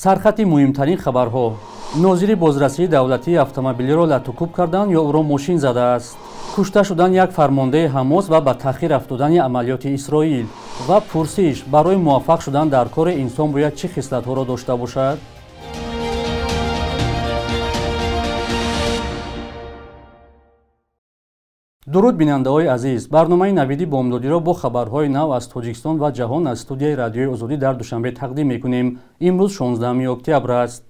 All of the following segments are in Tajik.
Сархати муҳимтарин хабарҳо. Нозири бозрасии давлатии автомобилиро латукӯб карданд ё ӯро мошин задааст. Кушта шудан як фармондаи Ҳамос ва ба таъхир афтодани амалиёти Исроил. Ва пурсиш: барои муваффақ шудан дар кори инсон бояд чӣ хислатҳоро дошта бошад? Дуруд, бинандаҳои азиз! Барномаи Навиди бомдодиро бо хабарҳои нав аз Тоҷикистон ва ҷаҳон аз студияи Радиои Озодӣ дар Душанбе тақдим мекунем. Имрӯз 16 октябр аст.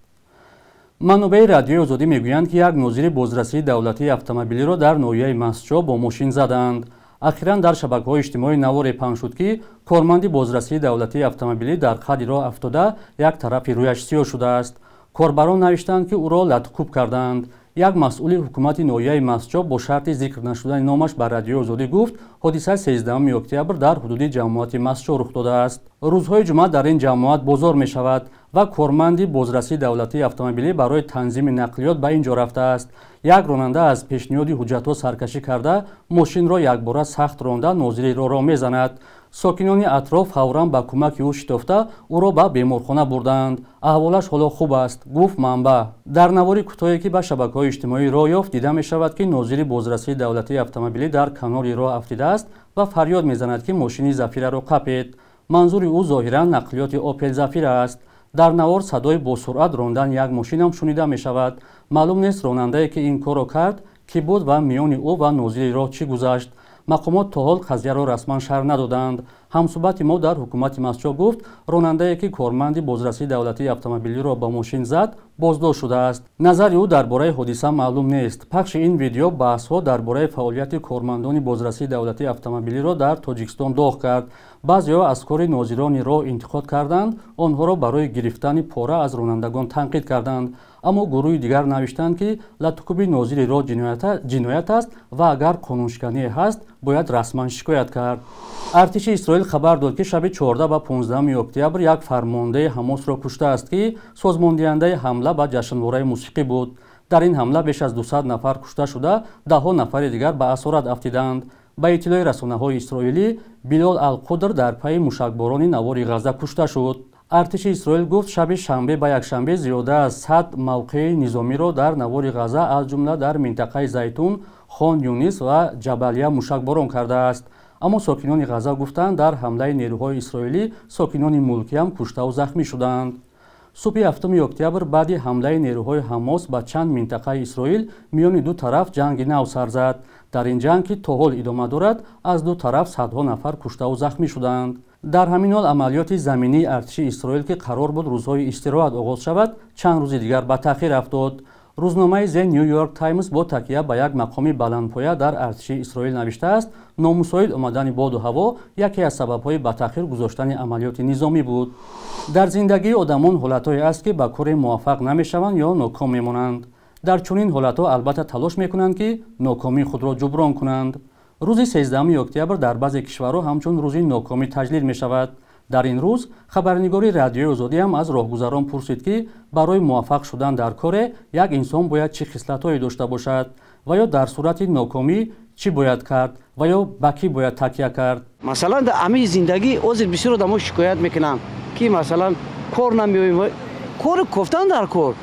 Манобеи Радиои Озодӣ мегӯянд, ки як нозири бозрасии давлатии автомобилиро дар ноҳияи Мастчоҳ бо мошин задаанд. Ахиран дар шабакаҳои иҷтимоӣ наворе паҳн шуд, ки корманди бозрасии давлатии автомобилӣ дар қади роҳ афтода, як тарафи рӯяш сиёҳ шудааст. Корбарон навиштанд, ки ӯро латукӯб кардаанд. Як масъули ҳукумати ноҳияи Мастчоҳ бо шарти зикр нашудани номаш ба Радиои Озодӣ гуфт, ҳодиса 13 октябр дар ҳудуди ҷамоати Мастчоҳ рух додааст. Рӯзҳои ҷумъа дар ин ҷамоат бозор мешавад ва корманди бозрасии давлатии автомобилӣ барои танзими нақлиёт ба ин ҷо рафтааст. Як ронанда аз пешниҳоди ҳуҷҷатҳо саркашӣ карда, мошинро якбора сахт ронда, нозири роҳро мезанад. Сокинони атроф фавран ба кӯмаки ӯ шитофта, ӯро ба беморхона бурдаанд. Аҳволаш ҳоло хуб аст, гуфт манбаъ. Дар навори кӯтоҳе, ки ба шабакаҳои иҷтимоӣ роҳ ёфт, дида мешавад, ки нозири бозрасии давлатии автомобилӣ дар канори роҳ афтидааст ва фарёд мезанад, ки мошини Зафираро қапед. Манзури ӯ зоҳиран нақлиёти Опел Зафира аст. Дар навор садои бо суръат рондани як мошинам шунида мешавад. Маълум нест, ронандае, ки ин корро кард, кӣ буд ва миёни ӯ ва нозири роҳ чӣ гузашт. Мақомот то ҳол қазияро расман шарҳ надоданд. Ҳамсӯҳбати мо дар ҳукумати Мастчоҳ гуфт, ронандае, ки корманди бозрасии давлатии автомобилиро ба мошин зад, боздошт шудааст. Назари ӯ дар бораи ҳодиса маълум нест. Пахши ин видео баҳсҳо дар бораи фаъолияти кормандони бозрасии давлатии автомобилиро дар Тоҷикистон доғ кард. Баъзеҳо аз кори нозирони роҳ интиқод карданд, онҳоро барои гирифтани пора аз ронандагон танқид карданд. Аммо гурӯҳи дигар навиштанд, ки латукӯби нозири роҳ ҷиноят аст ва агар қонуншикание ҳаст, бояд расман шикоят кард. Артиши Исроил хабар дод, ки шаби 14 ба 15 октябр як фармондаи Ҳамосро куштааст, ки созмондиҳандаи ҳамла ба ҷашнвораи мусиқӣ буд. Дар ин ҳамла беш аз 200 нафар кушта шуда, даҳҳо нафари дигар ба асорат афтиданд. Ба иттилои расонаҳои исроилӣ, Билол Алқудр дар пайи мушакборони навори Ғаза кушта шуд. Артиши Исроил гуфт, шаби шанбе ба якшанбе зиёда аз 100 мавқеи низомиро дар навори Ғаза, аз ҷумла дар минтақаи Зайтун, Хон Юнис ва Ҷабалия мушакборон кардааст. Аммо сокинони Ғаза гуфтанд, дар ҳамлаи нерӯҳои исроилӣ сокинони мулкиам куштаву захмӣ шуданд. Субҳи 7 октябр баъди ҳамлаи нерӯҳои Ҳамос ба чанд минтақаи Исроил миёни ду тараф ҷанги нав сар зад. Дар ин ҷанг, ки то ҳол идома дорад, аз ду тараф садҳо нафар куштаву захмӣ шуданд. Дар ҳамин ҳол амалиёти заминии артиши Исроил, ки қарор буд рӯзҳои истироҳат оғоз шавад, чанд рӯзи дигар ба таъхир афтод. Рӯзномаи The New York Times бо такя ба як мақоми баландпоя дар артиши Исроил навиштааст, номусоид омадани боду ҳаво яке аз сабабҳои ба таъхир гузоштани амалиёти низомӣ буд. Дар зиндагии одамон ҳолатҳое аст, ки ба коре муваффақ намешаванд ё ноком мемонанд. Дар чунин ҳолатҳо албатта талош мекунанд, ки нокомии худро ҷуброн кунанд. Рӯзи 13 октябр дар баъзе кишварҳо ҳамчун рӯзи нокомӣ таҷлил мешавад. Дар ин рӯз хабарнигори Радиои Озодиам аз роҳгузарон пурсид, ки барои муваффақ шудан дар коре як инсон бояд чӣ хислатҳое дошта бошад ва ё дар сурати нокомӣ чӣ бояд кард ва ё ба кӣ бояд такя кард. Масалан, дар ҳамин зиндагӣ ҳозир бисёр одамо шикоят мекунанд, ки масалан кор намеёбем. Кор кофтан дар кор,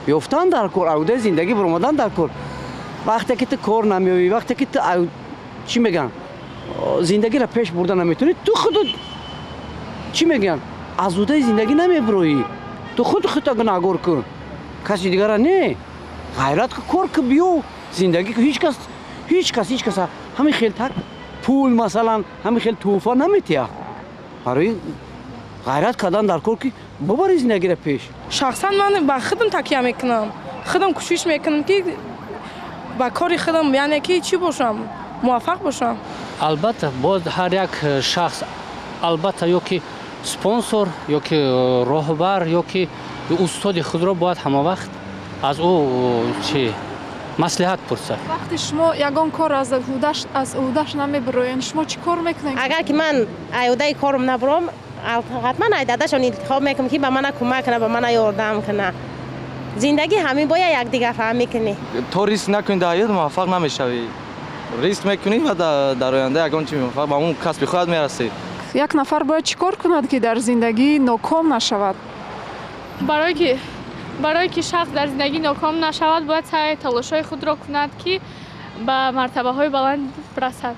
ёфтан дар кор, аюдаи зиндагӣ баромадан дар кор. Вақте ки ту кор намеёбӣ, вақте ки ту чӣ мегӯянд, зиндагиро пеш бурда наметавонӣ, ту худат чӣ мегӯянд, аз удаи зиндагӣ намебироӣ. Ту худ худта гунаҳгор кун, каси дигара не. Ғайрат кор ки биё, зиндагӣ ҳеҷ кас, ҳеҷ кас, ҳеҷ кас ҳамин хел так пул масалан ҳамин хел тӯҳфа наметиҳад. Барои ғайрат кардан дар кор, ки бубари зиндагиро пеш. Шахсан ман ба худам такя мекунам, худам кӯшиш мекунам, ки ба кори худам, яъне ки чӣ бошам, муваффақ бошам. Албатта, боз ҳар як шахс албатта ё ки спонсор, ё ки роҳбар, ё ки устоди худро бояд ҳама вақт аз ӯ чи маслиҳат пурсад. Вақте шумо ягон кор аз уҳдаш намебироед, шумо чӣ кор мекунед? Агар ки ман аюдаи корам набурам, ҳатман ай дадашон интихоб мекунам, ки ба мана кӯмак кунад, ба мана ёрдам кунад. Зиндагӣ ҳамин бояд якдигар фаҳмӣ кунӣ. То риск накунӣ дар ҳаёт муваффақ намешавӣ. Риск мекунӣ ва дар оянда ягон чи муваффақ ба он касби худат мерасӣ. Як нафар бояд чӣ кор кунад, ки дар зиндагӣ ноком нашавад? Барои ки шахс дар зиндагӣ ноком нашавад, бояд саъй талошҳои худро кунад, ки ба мартабаҳои баланд расад.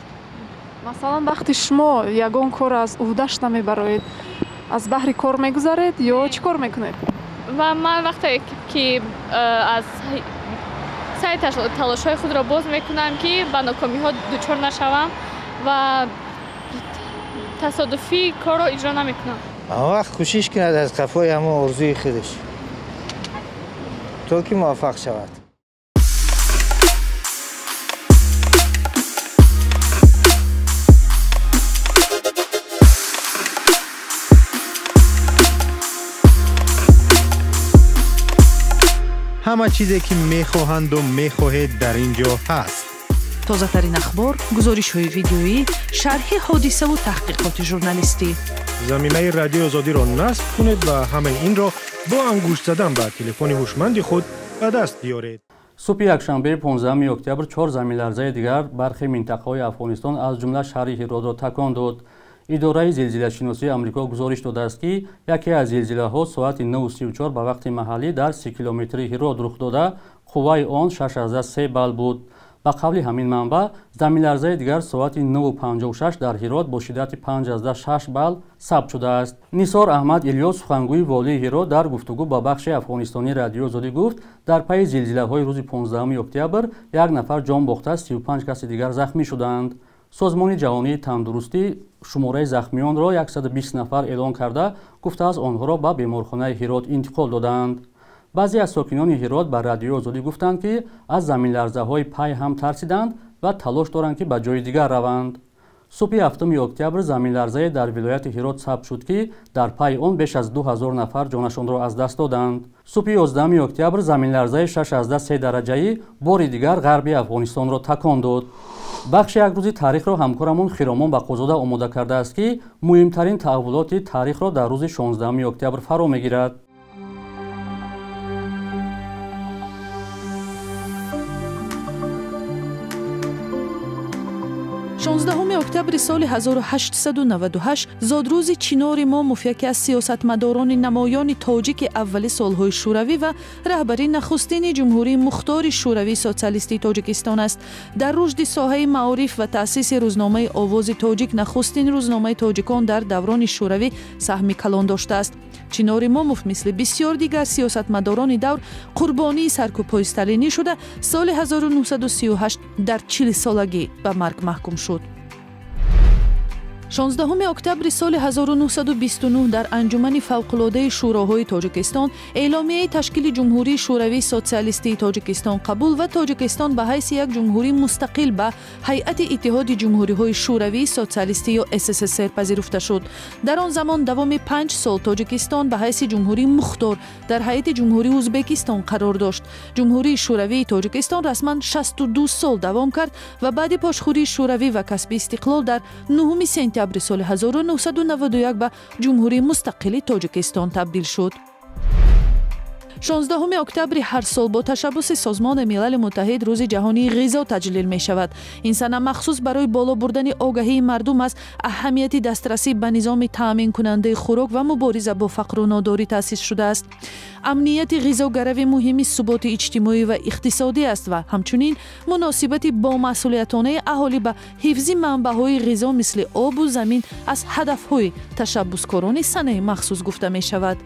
Масалан, вақти шумо ягон кор аз уҳдаш намебароед, аз баҳри кор мегузаред ё чӣ кор мекунед? Ва ман вақте ки аз саъй талошҳои худро боз мекунам, ки ба нокомиҳо дучор нашавам ва тасодуфӣ корро иҷро намекунам. Он вақт кӯшиш кунад аз қафои ҳамон орзуи худаш, то ки муваффақ шавад. Ҳама чизе ки мехоҳанду мехоҳед дар ин ҷо ҳаст. Тозатарин ахбор, гузоришҳои видеоӣ, шарҳи ҳодисаву таҳқиқоти журналистӣ. Заминаи Радиои Озодиро насб кунед ва ҳамаи инро бо ангушт задан ба телефони ҳушманди худ ба даст биёред. Субҳи якшанбеи 15 октябр 4 заминларзаи дигар бархе минтақаҳои Афғонистон, аз ҷумла шаҳри Ҳиротро такон дод. Идораи зилзилашиносии Амрико гузориш додааст, ки яке аз зилзилаҳо соати 9:34 ба вақти маҳаллӣ дар 30 километри Ҳирот рух дода, қувваи он 6,3 балл буд. Ба қавли ҳамин манбаъ, заминларзаи дигар соати 9:56 дар Ҳирот бо шиддати 5,6 балл сабт шудааст. Нисор Аҳмад Илёс, сухангӯи волии Ҳирот, дар гуфтугӯ ба бахши афғонистонии Радиои Озодӣ гуфт, дар пайи зилзилаҳои рӯзи 15 октябр як нафар ҷон бохта, 35 каси дигар захмӣ шуданд. Созмони ҷаҳонии тандурустӣ шумораи захмиёнро 120 нафар эълон карда, гуфтааст, онҳоро ба беморхонаи Ҳирот интиқол додаанд. Баъзе аз сокинони Ҳирот ба Радиои Озодӣ гуфтанд, ки аз заминларзаҳои пай ҳам тарсиданд ва талош доранд, ки ба ҷои дигар раванд. Субҳи 7 октябр заминларзае дар вилояти Ҳирот сабт шуд, ки дар пайи он беш аз 2000 нафар ҷонашонро аз даст доданд. Субҳи 11 октябр заминларзаи 6,3 дараҷаӣ бори дигар ғарби Афғонистонро такон дод. Бахши як рӯзи таърихро ҳамкорамон Хиромон Бақозода омода кардааст, ки муҳимтарин таҳаввулоти таърихро дар рӯзи 16 октябр фаро мегирад. 16 октябри соли 1898 зодрӯзи Чинор Имомов, яке аз сиёсатмадорони намоёни тоҷики аввали солҳои шӯравӣ ва раҳбари нахустини Ҷумҳурии Мухтори Шӯравии Социалистии Тоҷикистон аст. Дар рушди соҳаи маориф ва таъсиси рӯзномаи Овози Тоҷик, нахустин рӯзномаи тоҷикон дар даврони шӯравӣ, саҳми калон доштааст. Чинор Имомов мисли бисёр дигар сиёсатмадорони давр қурбонии саркӯбҳои сталинӣ шуда, соли 1938 дар 40-солагӣ ба марг маҳкум шуд. 16 октябри соли 1929 дар Анҷумани фавқулодаи Шӯроҳои Тоҷикистон эъломияи ташкили Ҷумҳурии Шӯравии Социалистии Тоҷикистон қабул ва Тоҷикистон ба ҳайси як ҷумҳурии мустақил ба ҳайати Иттиҳоди Ҷумҳуриҳои Шӯравии Социалистӣ ё СССР пазируфта шуд. Дар он замон давоми 5 сол Тоҷикистон ба ҳайси ҷумҳурии мухтор дар ҳайати Ҷумҳурии Ӯзбекистон қарор дошт. Ҷумҳурии Шӯравии Тоҷикистон расман 62 сол давом кард ва баъди пошхӯрии Шӯравӣ ва касби истиқлол дар 9 сентябри соли 1991 ба Ҷумҳурии Мустақили Тоҷикистон табдил шуд. 16 октябри ҳар сол бо ташаббуси Созмони Милали Муттаҳид Рӯзи ҷаҳонии ғизо таҷлил мешавад. Ин сана махсус барои боло бурдани огаҳии мардум аз аҳамияти дастрасӣ ба низоми таъминкунандаи хӯрок ва мубориза бо фақру нодорӣ таъсис шудааст. Амнияти ғизо гарави муҳими суботи иҷтимоӣ ва иқтисодӣ аст ва ҳамчунин муносибати бомасъулиятонаи аҳолӣ ба ҳифзи манбаъҳои ғизо мисли обу замин аз ҳадафҳои ташаббускорони санаи махсус гуфта мешавад.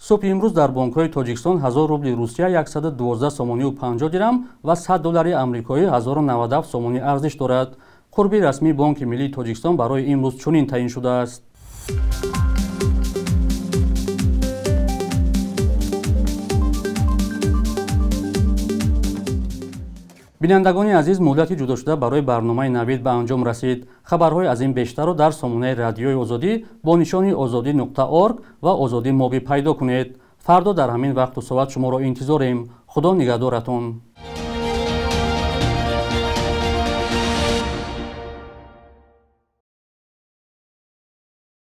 Субҳи имрӯз дар бонкҳои Тоҷикистон 1000 рубли Русия 112 сомонию 50 дирам ва 100 доллари амрикоӣ 1097 сомонӣ арзиш дорад. Қурби расмии Бонки Миллии Тоҷикистон барои имрӯз чунин таъин шудааст. Бинандагони азиз, муҳлати ҷудошуда барои барномаи Навид ба анҷом расид. Хабарҳои аз ин бештарро дар сомонаи Радиои Озодӣ бо нишони озодӣ.org ва Озодӣ моби пайдо кунед. Фардо дар ҳамин вақту соат шуморо интизорем. Худо нигаҳдоратон.